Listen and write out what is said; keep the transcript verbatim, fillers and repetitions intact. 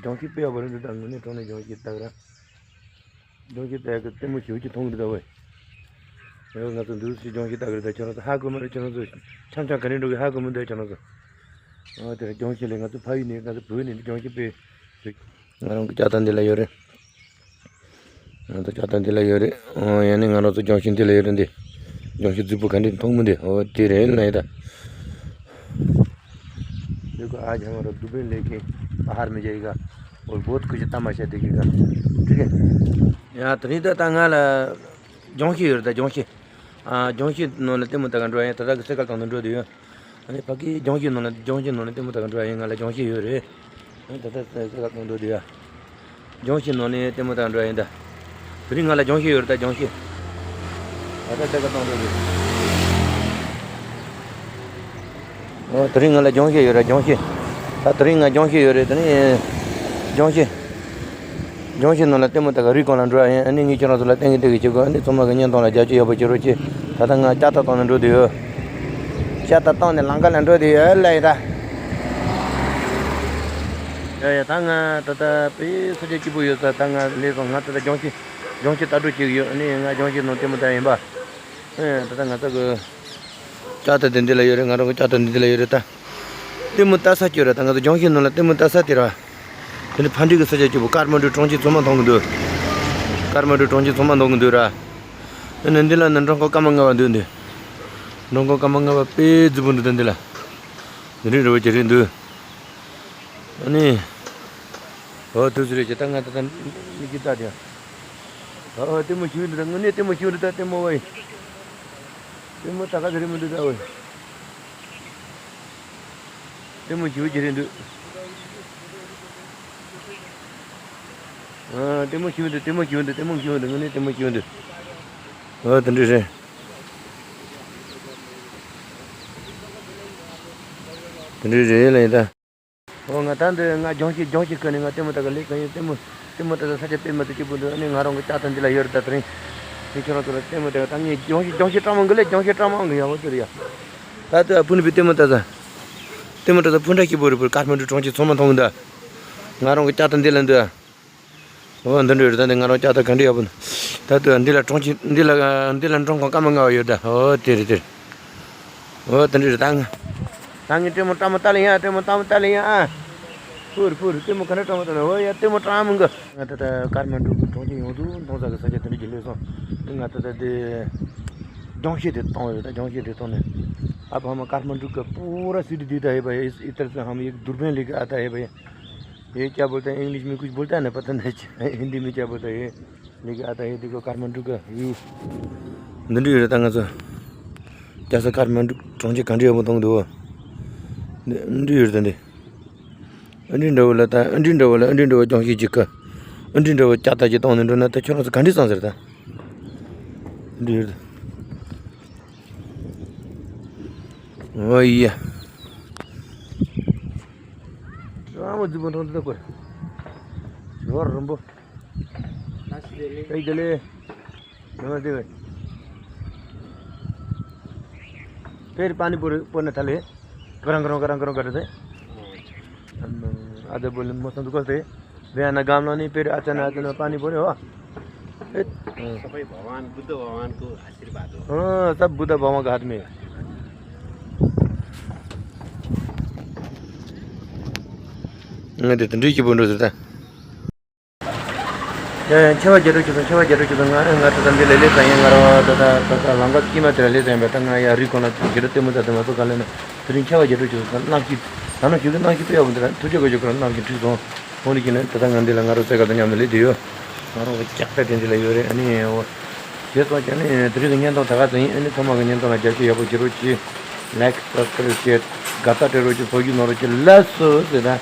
ལྗོངས་ཤིང་དཔེ་ཡག་པོ་རེད་འདུག་ད་དངོས་གནས་དྲང་གནས་ལྗོངས་ཤིང་ལྟ་གི་ར། ལྗོངས་ཤིང་ལྟ་གི་ལྟད་མོ་ཞེ་པོ་ཅིག་མཐོང་གི་འདུག་ད་ཝེ། ཨེ་ང་ཚོ་འདུག་སེ་ལྗོངས་ཤིང་ལྟ་གི་རེད། ད་ཁྱོད་རང་ཚོ་ཧ་གོ་མ་རེད། ཁྱོད་རང་ཚོ་འཆམ་འཆམ་ག་ནས་འགྲོ་གི་ཧ་གོ་མི་འདུག་ཁྱོད་རང་ཚོ། ཨོ་དེ་རེད། ལྗོངས་ཤིང་ལས་ང་ཚོ་ཕ་ཡུལ་ནས་ང་ཚོ་བོད་ནས་ལྗོངས་ཤིང་དཔེ། ང་རང་གི་ལྕགས་རྟ་འདི་ལ་ཡོད་རེད། ང་ཚོ་ལྕགས་རྟ་འདི་ལ་ཡོད་རེད། ཨོ་ཡང་ནི་ང་རང་ཚོ་ལྗོངས་ཤིང་འདི་ལ་ཡོད་རེད། འདི་ལྗོངས་ཤིང་རྫིག་པོ་ག་འདྲས་མཐོང་མི་འདི། ཨོ་དེ་རེད་ལ་ཡིན་ད། देखो आज हमारा दुबे लेके बाहर में जाएगा और बहुत कुछ तमाशा देखेगा। ठीक है। ཡ་དེ་རིང་ད་ད་ང་ལ་ལྗོངས་ཤིང་ཡོད་རེད། ད་ལྗོངས་ཤིང་། ཨ་ལྗོངས་ཤིང་ནང་ལ་ལྟད་མོ་ལྟ་ག་འགྲོ་ཡ་ཡིན། ད་ད་གི་སེ་ཀལ་བཏང་ནས་འགྲོ་བསྡད་ཡོད། ཨ་ནི་ཕ་གི་ལྗོངས་ཤིང་ནང་ལ་ལྗོངས་ཤིང་ནང་ལ་ལྟད་མོ་ལྟ་ག་འགྲོ་ཡ་ཡིན། ང་ལ་ལྗོངས་ཤིང་ཡོད་རེད། ཨ་ནི་ད་ད་སེ་ཀལ་བཏང་འགྲོ་བསྡད་ཡོད། ལྗོངས་ཤིང་ནང་ནས་ལྟད་མོ་ལྟ་ག་འགྲོ་ཡ་ཡིན་ད། དེ་རིང་ང་ལ་ལྗོངས་ཤིང་ཡོད་རེད། ད་ལྗོངས་ཤིང་། ད་ལྟ་སེ་ཀལ་བཏང་འགྲོ་རེད། ཨོ་དེ་རིང་ང་ལ་ལྗོངས་ཤིང་ཡོད་རེད། ལྗོངས་ཤིང་། ད་དེ་རིང་ང་ལྗོངས་ཤིང་ཡོད་རེད། དེ་རིང་ལྗོངས་ཤིང་། ལྗོངས་ཤིང་ནང་ལ་ལྟད་མོ་ལྟ་ག་རི་སྒང་ལ་འགྲོ་ཡ་ཡིན། ཨ་ནི་ངས་ཁྱེད་རང་ཚོ་ལ་སྟོན་གི་སྟོན་གི་བྱེད་དགོས། ཨ་ནི་ཚང་མ་གི་བརྙན་ཐུང་ལ་རྒྱབ་སྐྱོར་ཡག་པོ་བྱེད་རོགས་གྱིས། ད་ལྟ་ང་ལྕགས་རྟ་བཏང་ནས་འགྲོ་བསྡད་ཡོད། ལྕགས་རྟ་བཏང་ནས་ལམ་ཁ་ལ་འགྲོ་བསྡད་ཡོད་ལ་ཡིན་ད། ཡ་ཡ་ད་ང་ད་ལྟ་དཔེ་ས་ཆ་སྐྱིད་པོ་ཡོད་ས། ད་ང་སླེབས་སོང་། ང་ད་ལྟ་ལྗོངས་ཤིང་། ལྗོངས་ཤིང་ལྟ་གྲབས་བྱེད་གི་ཡོད། ཨ་ནི་ང་ལྗོངས་ཤིང་ནང་ལྟད་མོ་ལྟ་ཡིན་པ། ཨེ་ད་ལྟ་ང་ཚོ་གི་ལྕགས་རྟ་དེ་འདི་ལ་ཡོད་རེད། ང་རང་གི་ལྕགས་རྟ་འདི་འདི་ལ་ཡོད་རེད་ད། ལྟད་མོ་ལྟ་ས་ཁྱོད་ར། ད་ང་ཚོ་ལྗོངས་ཤིང་ནང་ལ་ལྟད་མོ་ལྟ་ས་དེ་ར། དེ་ནི་ཕ་འགྲིག་གི་ས་ཆ་སྐྱིད་པོ། ཀ་ཐ་མན་ཌུ་གྲོང་ཁྱེར་ཚང་མ་མཐོང་གི་འདུག་ཀ་ཐ་མན་ཌུ་གྲོང་ཁྱེར་ཚང་མ་མཐོང་གི་འདུག་ར། ཨ་ནི་འདི་ལ་ནི་མགྲོན་ཁང་སྐར་མ་ལྔ་པ་འདུག་འདི། མགྲོན་ཁང་སྐར་མ་ལྔ་པ་དཔེ་རྫིག་པོ་འདུག་ད་འདི་ལ། འདི་རིང་རི་བོ་ཇེ་རིང་འདུག་ཨ་ནི། ཨོ་དུས་ཚོད་རེད་ཅེ། ད་ང་ད་ལྟ་མིག་གིས་ལྟ་དེ། ཨོ་ལྟད་མོ་ཞིག་འདུག་ད་དངོས་གནས་ལྟད་མོ་ཞིག་འདུག་ད་ལྟད་མོ་བ་ཡིན། ལྟད་མོ་ད་ག་ཚོད་རེད་མི་འདུག་ད་ཨོ། ལྟད་མོ་ཞིག་ཅིག་རེད་འདུག་ཨ་ལྟད་མོ་ཞིག་འདུག་ལྟད་མོ་ཞིག་འདུག་ལྟད་མོ་ཞིག་འདུག་དངོས་གནས་ལྟད་མོ་ཞིག་འདུག་ཨོ་དེ་འདྲ་རེད། དེ་འདྲ་རེད་ལ་ཡིན་ད། ཨོ་ང་ད་འདི་ང་ལྗོངས་ཤིང་ལྗོངས་ཤིང་ཁུལ་ནས་ང་ལྟད་མོ་ལྟ་ག་སླེབས་ག་ཡིན། ལྟད་མོ་ལྟད་མོ་ལྟ་ས་ས་ཆ་དཔེ་མི་སྲིད་སྐྱིད་པོ་འདུག་ཨ་ནི་ང་རང་གི་ལྕགས་རྟ་འདི་ལ་ཡོད་རེད་ད་དེ་རིང་། དེ་ཁྱོད་རང་ཚོ་ལ་ལྟད་མོ་ལྟ་ག་ད་ངས་ལྗོངས་ཤིང་ལྗོངས་ཤིང་སྤྲང་མང་གི་ལས་ལྗོངས་ཤིང་སྤྲང་མང་གི་ཡག་པོ་ཟེར་ཡ། ད་ལྟ་ཕུ་ནུ་པའི་ལྟད་མོ་ལྟ་ས། ལྟད་མོ་ལྟ་ས་ཕུ་འདྲ་སྐྱིད་པོ་རེད། པུར་ཀ་ཐ་མན་ཌུ་གྲོང་ཁྱེར་ཚང་མ་མཐོང་གི་འདུག་ང་རང་གི་ལྕགས་རྟ་འདི་ལ་འདུག་ཨོ་འདི་འདྲ་རེད། ད་འདི་ང་རང་ལྕགས་རྟ་ག་འདྲ་ཡག་པོ་འདུག་ད་ལྟ་འདི་ལ་གྲོང་ཁྱེར་འདི་ལ་འདི་ལ་མགྲོན་ཁང་སྐར་མ་ལྔ་པ་ཡོད་ད། ཨོ་དེ་རེད་དེ་རེད། ཨོ་དེ་འདྲ་རེད། ད་ང་ད་ངས་ལྟད་མོ་སྤྲང་མོ་ལྟ་ལེ་ཡ། ལྟད་མོ་སྤྲང་མོ་ལྟ་ལེ་ཡ་ཨ། ཕུར་ཕུར་ལྟད་མོ་ག་འདྲ་སྤྲང་མོ་ལྟ་ལེ། ཨོ་ཡ་ལྟད་མོ་སྤྲང་མོ་འགའ། ང་ད་ལྟ་ཀ་ཐ་མན་ཌུ་གི་གྲོང་ཁྱེར་ཡོངས་སུ་མཐོང་ས་གི་ས་ཆ་དེ་འདྲ་གི་སླེབས་སོང་། ང་ད་ལྟ་དེ་ལྗོངས་ཤིང་དེ་གཏོང་ཡོད། ད་ལྗོངས་ཤིང་དེ་གཏོང་ནས། अब हम काठमांडू का पूरा सिटी दिखता है भाई। इस इधर से हम एक दूरबीन लेके आता है भाई। ये क्या बोलते हैं, इंग्लिश में कुछ बोलता है ना, पता नहीं। हिंदी में क्या बोलता है ये। लेके आता है, देखो काठमांडू का व्यू। འདི་འདྲ་ཡོད་རེད། ད་ང་ཚོ་རྒྱལ་ས་ཀ་ཐ་མན་ཌུ་གྲོང་ཁྱེར་ག་འདྲ་ཡག་པོ་མཐོང་གི་འདུག་འདི་འདྲ་ཡོད་རེད། ད་འདི་ཨ་འདྲ་འདྲ་བོ་ལ་ད་ཨ་འདྲ་འདྲ་བོ་ལ་ཨ་འདྲ་འདྲ་བོ་ལྗོངས་ཤིང་གཅིག་གི་ཨ་འདྲ་འདྲ་བོ་ལྕགས་རྟ་གཅིག་གཏོང་ནས་འགྲོ་ན་ད་ཁྱོད་རང་ཚོ་ག་འདྲ་བསམ་ཟེར་ད། འདི་འདྲ་ཡོད་རེད། ཨོ་ཡ། རང་མོ་རྫིག་པོ་མཐོང་འདི་ལྟ་དགོས། ལོ་རིན་པོ། ཨེ་དེ་ལེ། नमस्ते भाई। फिर पानी पूरी पूर्ण थाली। गरम गरम गरम गरम कर दे। हम आधे बोले मौसम तो करते। बिहान घाम लाग्ने, फेरि अचानक अचानक पानी पर्यो हो। ए, अँ। सबै भगवान बुद्ध भगवानको आशीर्वाद हो। अँ, सब बुद्ध भगवानको हातमा। अँ, त्यो त दुई के बोल्नु त। ཡ་ཡ་མཆེ་བ་རྒྱ་སྒྲོག་བྱེད་སོང་། མཆེ་བ་རྒྱ་སྒྲོག་བྱེད་སོང་། ང་ང་ད་ད་འདི་ལ་ལས་ཙང་ཡིན། ང་རང་ད་ད་ད་ད་ལམ་ཁ་དཀྱིལ་མ་དེ་ལ་ལས་ཙང་ཡིན་པས། ད་ང་ཡ་རི་གོང་ལ་རྒྱ་སྒྲོག་ལྟད་མོ་ད་དེ་མ་གཏོགས་ག་ལ་ན། དེ་རིང་མཆེ་བ་རྒྱ་སྒྲོག་བྱེད་སོང་། གནམ་གཤིས་ད་ནང་བཞིན་གྱི་གནམ་གཤིས་དཔེ་ཡག་པོ་འདུག་ད་ཐུགས་རྗེ་དགོས་ཀྱི་ཁོ་རང་གནམ་གཤིས་འཁྲུག་སོང་། འོ་ནི་ཀྱི་ནི་ད་ལྟ་ང་འདི་ལ་ང་རང་སའི་ཀལ་དང་མཉམ་དུ་སླེབས་བསྡད་ཡོད། ང་རང་གི་ལྕགས་རྟ་དེ་འདི་ལ་ཡོད་རེད། ཨ་ནི་འོ་བྱས་སོང་ཀྱང་ནི་དེ་རིང་གི་བརྙན་ཐུང་ད་ག་ཙམ་ཡིན། ཨ་ནི་ཚང་མ་གི་བརྙན་ཐུང་ལ་རྒྱབ་སྐྱོར་ཡག་པོ་བྱེད་རོགས་གྱིས། ལའིཀ་སབ་སི་ཀ་རབ་བྱེད། དགའ་རྟགས་སྤྲད་རོགས་གྱིས། བཟོ་རྒྱུ་གནང་རོགས་གྱིས། ལགས་སོ་ཟེར་ད།